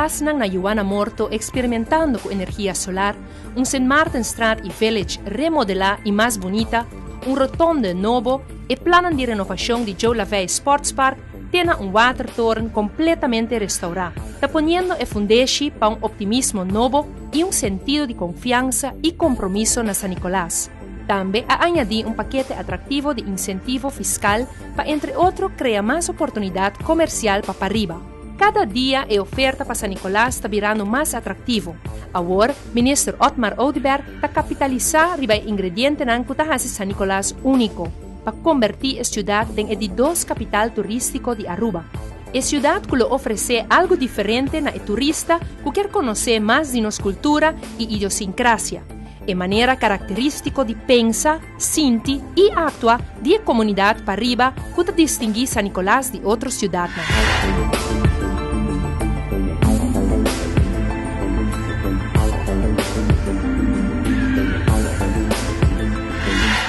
Casnan na Juwana Morto experimentando cu energia solar, un Sint Maartenstraat y Village remodela y mas bunita, un rotonde nobo, e plannan di renovacion di Joe Lavey Sports Park te na un watertoren completamente restaura, ta poniendo e fundeshi pa un optimismo nobo y un sentido di confiansa y compromiso na San Nicolas. Tambe a añadi un pakete atractivo di incentivo fiscal pa entre otro crea mas oportunidad comercial pa pariba. Cada dia e oferta pa San Nicolas ta birando mas atractivo. Awor, Minister Otmar Oduber ta capitalisa riba e ingredientenan cu ta haci San Nicolas unico, pa comberti e ciudad den e di dos capital turistico di Aruba. E ciudad cu lo ofrece algo diferente na e turista cu kier conoce mas di nos cultura y idiosincrasia. E manera karakterístiko di pensa, sinti i aktua di e komunidat pariba ku ta distinguí San Nicolas di otro siudatnan.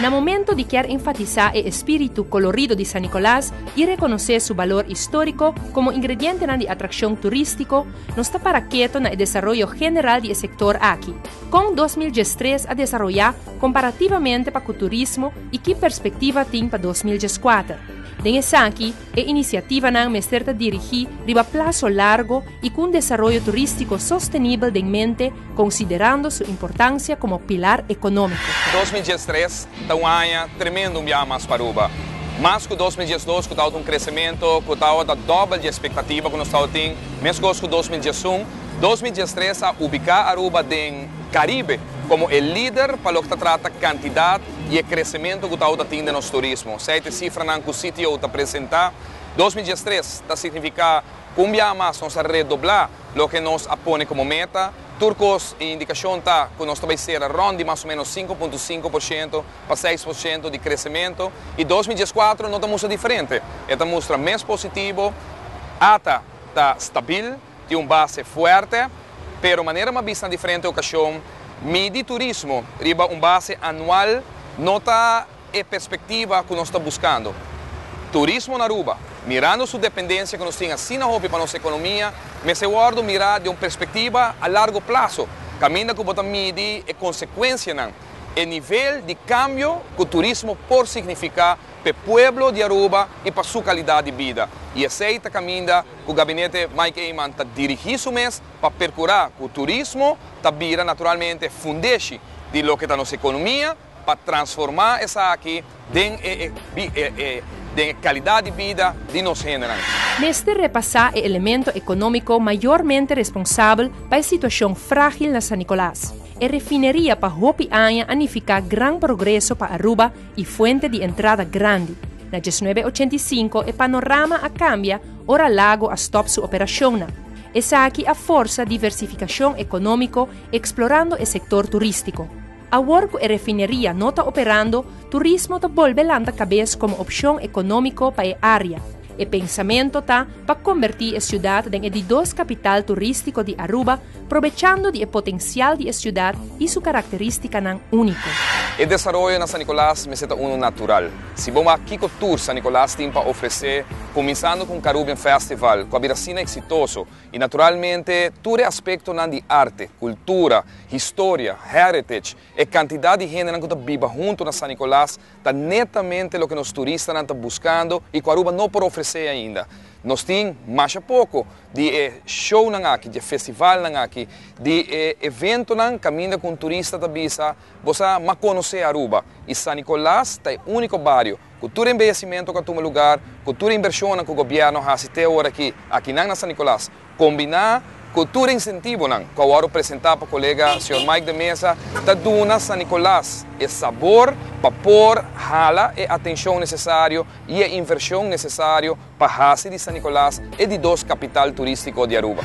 Na momento di kier enfatisá e espíritu kolorido di San Nicolas i rekonosé su balor históriko komo ingredientenan di atrakshon turístiko, nos ta para keto na e desaroyo general di e sektor aki. Kon 2013 a desaroyá komparativamente pa ku turismo i ki perspektiva tin pa 2014? Den esaki, e inisiativanan mester ta dirigí riba plaso largo i ku un desaroyo turístiko sostenibel den mente, konsiderando su importansia komo pilar ekonómiko. 2013 ta un aña tremendo un biaha mas pa Aruba. Mas ku 2012 ku tabata un kresementu ku tabata dòbel di espektativa ku nos tabatin, meskos ku 2011. 2013 a ubiká Aruba den Karibe komo e lider pa loke ta trata kantidat i e kresementu ku tabata tin den nos turismo. Esei ta e sifranan ku CTO ta presentá. 2013 ta signifiká ku un biaha mas nos a redoblá loke nos a pone komo meta. Tur kos e indikashon ta ku nos ta bai sera rònt di mas o ménos 5.5% pa 6% di kresementu i 2014 no ta mustra diferente. E ta mustra mes positivo, ata ta stabil. Tin un base fuerte, pero manera m'a bisa na diferente ocasion, midi turismo riba un base anual no ta e perspectiva cu nos ta buscando. Turismo na Aruba, mirando su dependencia cu nos tin asina hopi pa nos economia, mester wordo mira den un perspectiva a largo plazo, caminda cu bo ta midi e consecuencianan, e nivel di cambio cu turismo por significa p'e pueblo di Aruba y pa su calidad di bida. Y esey ta caminda cu Gabinete Mike Eman ta dirigi su mes pa percura cu turismo ta bira naturalmente fundeshi di loke ta nos economia pa transforma esaki den e den e calidad di bida di nos hendenan. Mester repasa e elemento economico mayormente responsabel pa e situacion fragil na San Nicolas. E refineria pa hopi aña a nifica gran progreso pa Aruba y fuente di entrada grandi. Na 1985 e panorama a cambia ora Lago a stop su operacionnan. Esaki a forsa diversificacion economico explorando e sector turistico. Awor cu e refineria no ta operando, turismo ta bolbe lanta cabes como opcion economico pa e area. E pensamento ta pa conberti e ciudad den e di dos capital turistico di Aruba, probechando di e potencial di e ciudad y su caracteristicanan unico. E desaroyo na San Nicolas mester ta uno natural. Si bo wak kico tur San Nicolas tin pa ofrece, cuminsando cu un Carubbian Festival cu a bira asina exitoso y naturalmente tur e aspectonan di arte, cultura, historia, heritage, e cantidad di hendenan cu ta biba hunto na San Nicolas ta netamente loke nos turistanan ta buscando y cu Aruba no por ofrece ainda. Nos tin masha poco di e shownan aki, di e festivalnan aki, di e eventonan caminda cu un turista ta bisa, Bo sa, m'a conoce Aruba y San Nicolas ta e unico bario cu tur embeyecimento cu a tuma lugar, cu tur inversionnan cu gobierno a haci te ora aki, akinan na San Nicolas, Kombiná ku tur insentivonan ku a wòrdu presentá pa kolega señor Mike de Meza ta duna San Nicolas e sabor pa por hala e atenshon nesesario i e invershon nesesario pa hasi di San Nicolas e di dos kapital turístiko di Aruba.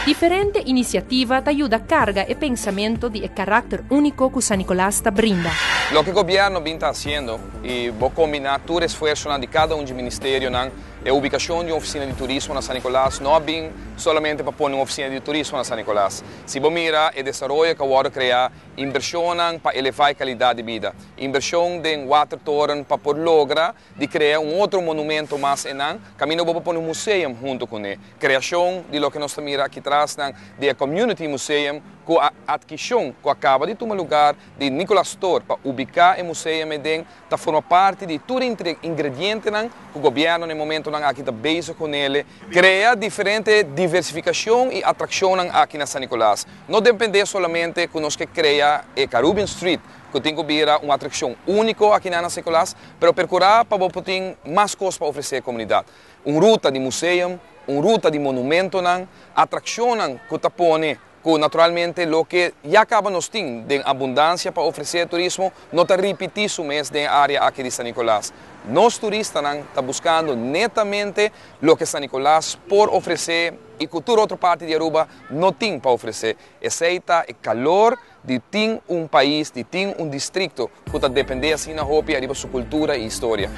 Diferente inisiativa ta yuda karga e pensamento di e karakter úniko ku San Nicolas ta brinda. Loke gobièrnu bin ta hasiendo i bo kombiná tur esfuersonan di kada un dje ministerionan. E ubicacion di un oficina di turismo na San Nicolas no a bin solamente pa pone un oficina di turismo na San Nicolas. Si bo mira e desaroyo cu a wordo crea, inversionnan pa eleva e calidad di bida, inversion den watertoren pa por logra di crea un otro monumento mas enan, caminda bo por pone un museum hunto cune. Creacion di loke nos ta mira aki trasnan di e Community Museum cu a adkicion cu a caba di tuma lugar di Nicolas Store pa ubica e museum eden ta forma parti di tur e ingredientenan cu gobierno na e momentonan aki ta bezig cu nele. Crea diferente diversificacion y atraccionnan aki na San Nicolas. No depende solamente cu nos ke crea e Carubbian Street cu tin cu bira un atraccion unico aki na San Nicolas, pero percura pa bo por tin mas cos pa ofrece e comunidad. Un ruta di museum, un ruta di monumentonan, atraccionnan cu ta pone cu naturalmente loke ya caba nos tin den abundancia pa ofrece turismo no ta ripiti su mes den e area aki di San Nicolas. Nos turistanan ta buscando netamente loke San Nicolas por ofrece y cu tur otro parti di Aruba no tin pa ofrece. Esey ta e calor di tin un pais, di tin un districto cu ta depende asina hopi ariba su cultura y historia.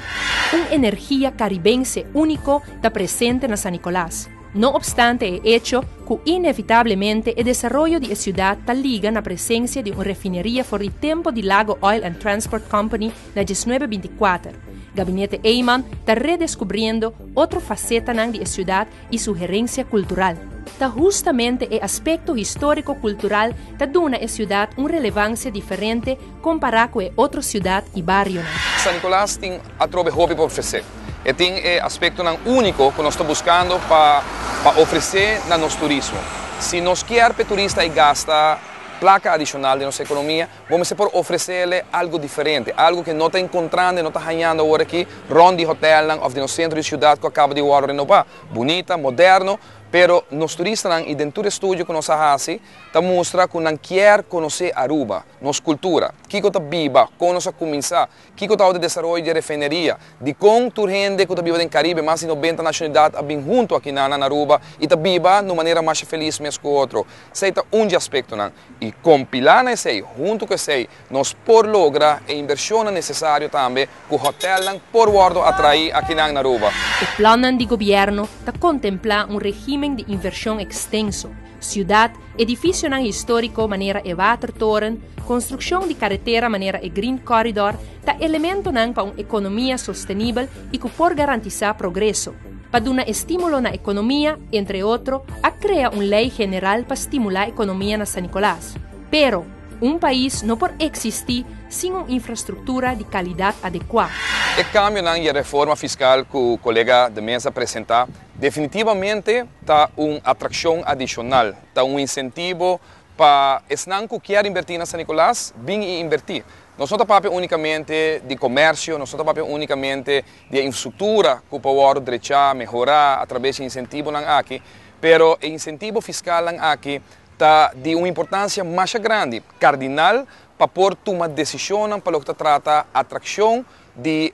Un energia caribense unico ta presente na San Nicolas. No obstante e hecho cu inevitablemente e desaroyo di e ciudad ta liga na presencia di un refineria for di tempo di Lago Oil and Transport Company na 1924, Gabinete Eman ta redescubriendo otro facetanan di e ciudad y su herencia cultural. Ta hustamente e aspecto historico-cultural ta duna e ciudad un relevancia diferente compara cu e otro ciudad y barionan. San Nicolas tin atrobe hopi pa ofrece. E tin e aspectonan unico cu nos ta buscando pa pa ofrece na nos turismo. Si nos kier p'e turista y gasta placa adicional den nos economia, bo mester por ofrecele algo diferente, algo cu no ta encontrando y no ta hañando awor aki rond di hotelnan of di nos centro di ciudad cu a caba di wordo renoba. Bunita, moderno, pero nos turistanan y den tur estudio cu nos a haci ta mustra cu nan kier conoce Aruba, nos cultura, kico ta biba, con nos a cuminsa, Kiko ta ota desaroyo di e refineria? Dikon tur hende ku ta biba den Karibe, mas di 90 nashonalidat, a bin huntu aki na nan Aruba i ta biba na un manera masha felis mes ku otro? Esei ta un di aspektonan. I kompilá na esei, huntu ku esei, nos por logra e invershonnan nesesario tambe ku hotèlnan por wòrdu atraí aki nan na Aruba. E plannan di gobièrnu ta kontemplá un regimen di invershon ekstenso. Siudat, edifisionan históriko manera e Watertoren, Konstrukshon di karetera manera e Green Corridor ta elementonan pa un ekonomia sostenibel i ku por garantisá progreso. Pa duna estímulo na ekonomia, entre otro, a krea un lei general pa stimulá ekonomia na San Nicolas. Pero, un pais no por eksistí sin un infrastruktura di kalidat adekuá. E kambionan i e reforma fiskal ku kolega De Meza presentá definitivamente ta un atrakshon adishonal, ta un insentivo Pa esnan ku kier inbertí na San Nicolas, bin i inbertí. Nos no ta papia únikamente di komersio, nos no ta papia únikamente di e infrastruktura ku por wòrdu drechá, mehorá atrabes di e insentivonan aki, pero e insentivo fiskalnan aki ta di un importansia masha grandi, kardinal, pa por tuma desishonnan pa loke ta trata atrakshon di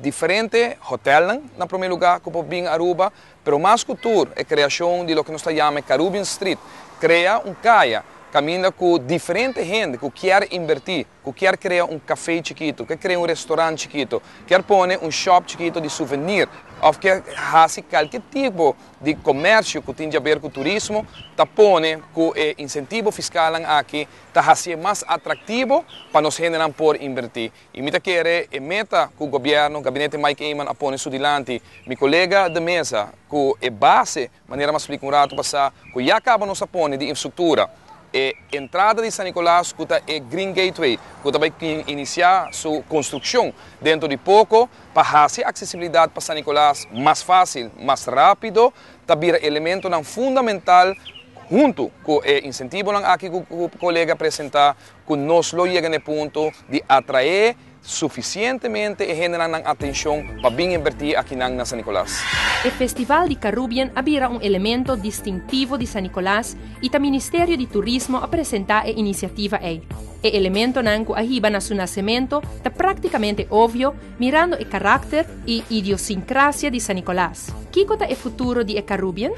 diferente hotelnan na promé lugá ku por bin Aruba, Pero mas ku tur e kreashon di loke nos ta yama e Carubbian Street, krea un kaya kaminda ku diferente hende ku kier inbertí, ku kier krea un kafé chikitu, ke krea un restorant chikitu, kier pone un shop chikitu di suvenir òf ke hasi kalke tipo di komersio ku tin djaber ku turismo, ta pone ku e insentivo fiskalnan aki ta hasié mas atraktivo pa nos hendenan por inbertí. I mi ta kere e meta ku gobièrnu, Gabinete Mike Eman a pone su dilanti, mi kolega de mesa, ku e base, manera mi a splika un ratu pasá, ku ya kaba nos a pone di infrastruktura, e entrada di San Nicolas ku ta e Green Gateway, ku ta bai inisiá su konstrukshon dentro di poko, pa hasi aksesibilidat pa San Nicolas mas fásil, mas rápido, ta bira elementonan fundamental huntu ku e insentivonan aki ku kolega a presentá, ku nos lo yega na e punto di atraé sufisientemente e hendenan nan atenshon pa bin inbertí akinan na San Nicolas. E Festival di Carubbian a bira un elemento distintivo di San Nicolas i ta Ministerio di Turismo a presentá e inisiativa ei. E elementonan ku a hiba na su nasemento ta práktikamente obvio mirando e karakter i idiosinkrásia di San Nicolas. Kiko ta e futuro di e Carubbian?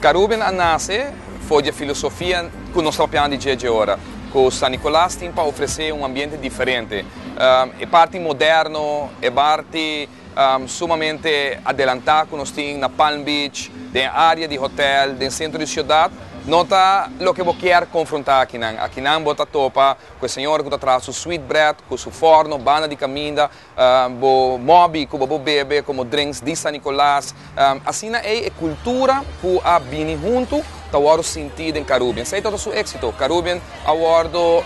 Carubbian a nase for di e filosofia ku nos ta papiando di dje dje ora. Cu San Nicolas tin pa ofrece un ambiente diferente. E parti moderno, e parti sumamente adelanta cu nos tin na Palm Beach, den area di hotel, den centro di ciudad, no ta loke bo kier confronta akinan. Akinan bo ta topa cu e señora cu ta traha su sweet bread, cu su forno, banda di caminda, bo mobi cu bo bebe como drinks di San Nicolas. Asina e cultura cu a bini hunto ta wordo sinti den Carubbian. Esey ta su exito. Carubbian a wordo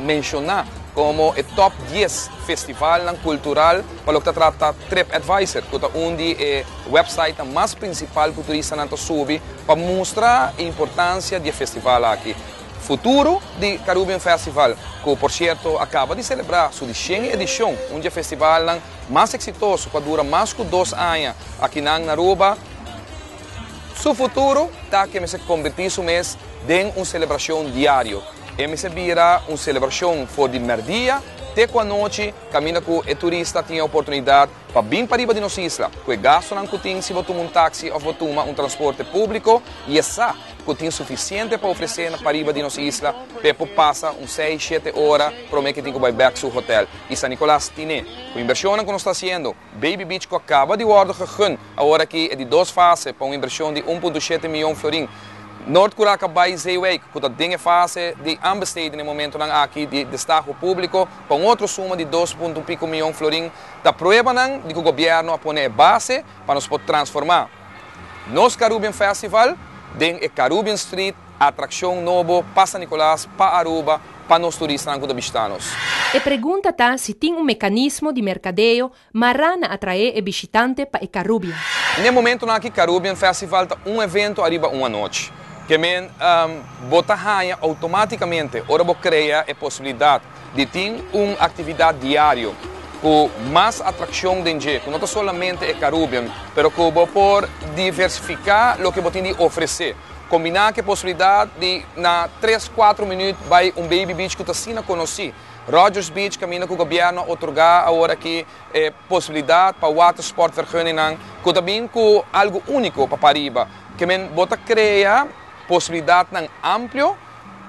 menciona como e top 10 festival cultural pa loke ta trata TripAdvisor, cu ta un di e website mas principal cu turistanan ta subi pa mustra e importancia di e festival aki. Futuro di Carubbian Festival, cu por cierto a caba di celebra su 100 edicion, un di e festivalnan mas exitoso, cu a dura mas cu 2 aña aki na Aruba, su futuro ta cu mester converti su mes den un celebracion diario. E mester bira un celebracion for di merdia te cu anochi, caminda cu e turista tin e oportunidad pa bin pariba di nos isla, cu e gastonan cu tin si bo tuma un taxi of bo tuma un transporte publico y sa cu tin suficiente pa ofrece na pariba di nos isla, pa pasa un 6, 7 ora, prome cu tin cu bay back su hotel. Y San Nicolas tin, cu inversion cu nos ta haciendo, Baby Beach cu a caba di wordo gegund, awor aki e di dos fase pa un inversion di 1.7 miyon florin. Noord Curaca bay Zeewijk, cu ta den fase di aanbesteding na e momento aki di destaho publico, pa un otro suma di 2 punto pico miyon florin, ta prueba nan di cu gobierno a pone base pa nos por transforma nos Carubbian Festival den e Carubbian Street, atraccion nobo pa San Nicolas, pa Aruba, pa nos turistanan cu ta bishita nos. E pregunta ta si tin un mecanismo di mercadeo mara na atrae e bishitante pa e Carubbian. Na e momento aki Carubbian Festival ta un evento ariba un anochi. Kiermen bo ta haya automaticamente, ora bo crea e posibilidad di tin un actividad diario cu mas atraccion den dje, cu no ta solamente e Carubbian, pero cu bo por diversifica loke bo tin di ofrece. Combina cu e posibilidad di na 3, 4 minuut bay un Baby Beach cu ta asina conoci. Rogers Beach, caminda cu gobierno a otorga awor aki posibilidad pa watersport vergunning, cu tambe cu algo unico pa pariba. Kiermen bo ta crea posibilidad amplio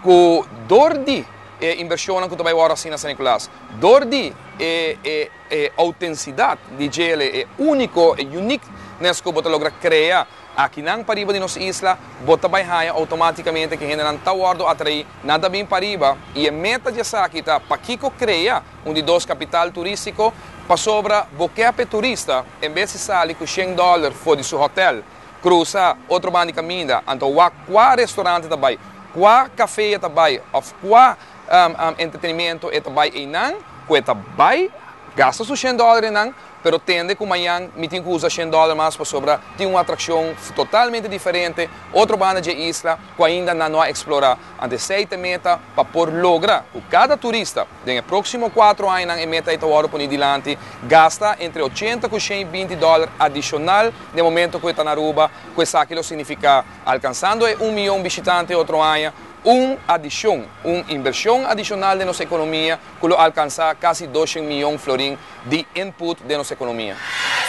cu door di inversion cu tambe awor asina na San Nicolas. Door di e autenticidad di dje, e unico, e uniqueness cu bo ta logra crea aki na pariba di nos isla, bo ta bay haya automaticamente cu hendenan ta wordo atrai, nan ta bin pariba y e meta di esaki ta pakico crea un di dos capital turistico, pasobra bo kier pa turista, en bes di sali cu $100 for di su hotel, cruza otro banda di caminda, anto cua restaurant ta bay, cua cafe ta bay, of cua entretenimento ta bay einan, cu ta bay, gasta su $100 einan, pero tende cu mañan mi tin cu usa $100 mas pasobra tin un atraccion totalmente diferente, otro banda di isla, cu ainda no a explora. Anto esey ta e meta pa por logra cu cada turista, den proximo 4 aña, e meta ta awor poni dilanti, gasta entre 80 y $120 adicional na momento cu ta na Aruba, cu esaki lo significa alcansando 1 miyon bishitante otro aña, un adicion, un inversion adicional den nos economia, cu lo alcansa casi 200 miyon florin di input di nos economia.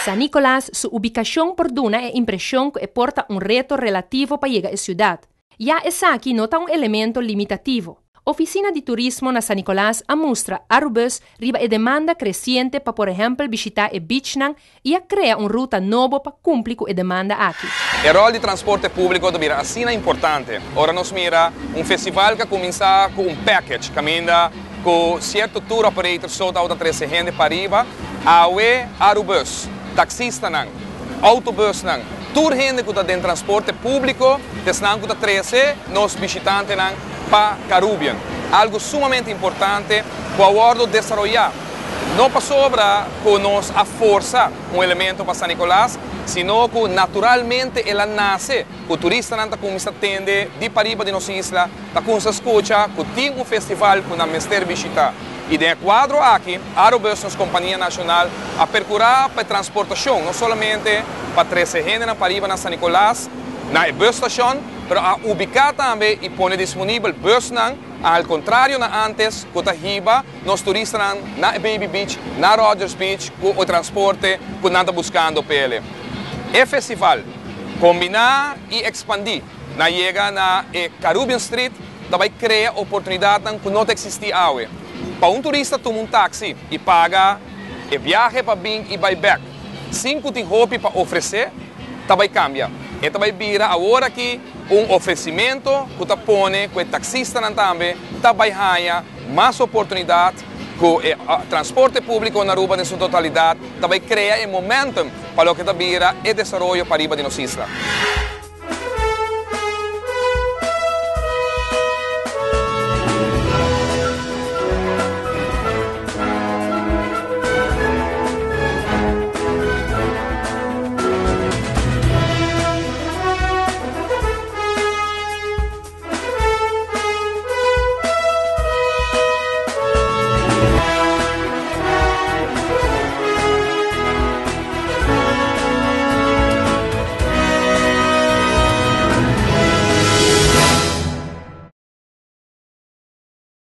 San Nicolas, su ubicacion por duna e impresion cu e por ta un reto relativo pa yega na e ciudad. Ya esaki no ta un elemento limitativo. Oficina di Turismo na San Nicolas a mustra Arubus riba e demanda creciente pa, por ehempel, bishita e beachnan y a crea un ruta nobo pa cumpli cu e demanda aki. E rol di transporte publico ta bira asina importante. Ora nos mira un festival cu a cuminsa cu un package, caminda cu cierto tour operator so ta trece hende pariba, awe Arubus, taxistanan, autobusnan, tur hende cu ta den transporte publico, t'esnan cu ta trece nos bishitantenan pa Carubbian. Algo sumamente importante cu a wordo desaroya. No pasobra cu nos a forsa un elemento pa San Nicolas, sino cu naturalmente el a nace. E turistanan ta cuminsa tende di pariba di nos isla, ta cuminsa scucha cu tin un festival cu nan mester bishita. Y den e cuadro aki, Arubus, nos compania nacional, a percura pa transportacion, no solamente pa trece hende na pariba na San Nicolas, na bus station, pero a ubica tambe y pone disponibel busnan, al contrario na antes, cu ta hiba nos turistanan na Baby Beach, na Rogers Beach, cu e transporte cu nan ta buscando p'e. E festival, combina y expandi, na yega na Carubbian Street. Ta bay crea oportunidad cu no ta existi awe. Pa un turista tuma un taxi y paga e viahe pa bin y bay back, sin cu tin hopi pa ofrece, ta bay cambia. E ta bay bira awor aki un ofrecimento cu ta pone cu e taxistanan tambe ta bay haya mas oportunidad cu e transporte publico na Aruba den su totalidad, ta bay crea e momentum pa loke ta bira e desaroyo pariba di nos isla.